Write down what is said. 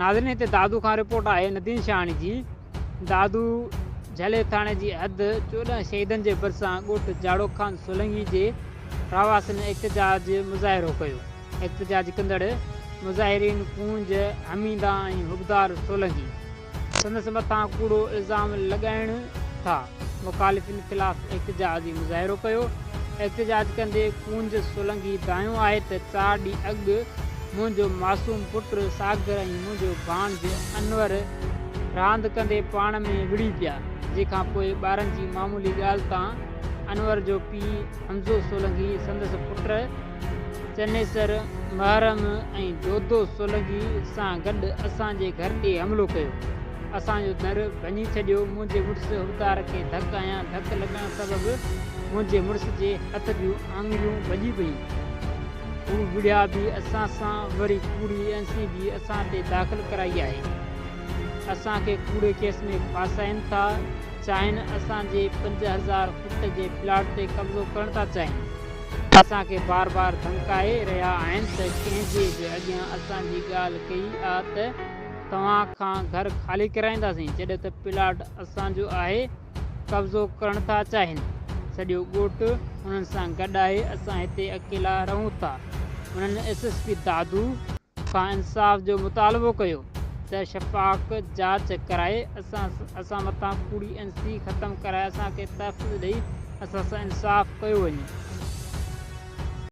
ناظرين هتي دادو کان رپورٽ آهي نديم شاهاڻي جي دادو جهلي ٿاڻي جي حد 14 شهيدن جي ڀرسان ڳوٺ جاڙو خان سولنگي جي رهواسين احتجاج مظاهرو ڪيو احتجاج ڪندڙ مظاهرين ڪونج حميده ۽ حبدار سولنگي سندس مٿان ڪوڙو الزام لڳائڻ ٿا، مخالفين خلاف احتجاجي مظاهرو ڪيو، احتجاج ڪندي ڪونج سولنگي دانهيو آهي ته چار ڏينهن اڳ منهنجو معصوم پٽ ساگر ۽ منهنجو ڀاڻج انور راند ڪندي پاڻ ۾ وڙهي پيا، جنهن کان پوء ٻارن جي معمولي ڳالهه تان انور جو پيء حمزو سولنگي سندس پٽ چنيسر، محرم ۽ دودو سولنگي سان گڏ اسان جي گهر تي حملو ڪيو. اسان جو در ڀڃي ڇڏيو. منهنجي مڙس حبدار کي ڌڪ هنيا. ڌڪ لڳڻ سبب منهنجي مڙس جي هٿ جون آڱريون ڀڄي پيون. هو وڙهيا به اسان سان وري ڪوڙي اين سي به اسان تي داخل ڪرائي آهي. اسان کي ڪوڙي ڪيس ۾ ڦاسائين ٿا چاهين. اسان جي 5000 فٽ جي پلاٽ تي قبضو ڪرڻ ٿا چاهين. اسان کي بار بار ڌمڪائي رهيا آهن ته ڪنهن جي به اڳيان اسان جي ڳالهه ڪئي آ ته توهان کان گهر خالي ڪرائينداسين جڏهن ته پلاٽ اسان جو آهي قبضو ڪرڻ ٿا چاهين سڄو ڳوٺ انهن سان گڏ آهي اسان هتي اڪيلا رهون ٿا انهن ايس ايس پي دادو کان انصاف جو مطالبو ڪيو ته شفاف جاچ ڪرائي اسان مٿان ڪوڙي اين سي ختم ڪرائي اسان کي تحفظ ڏئي اسان سان انصاف ڪيو وڃي.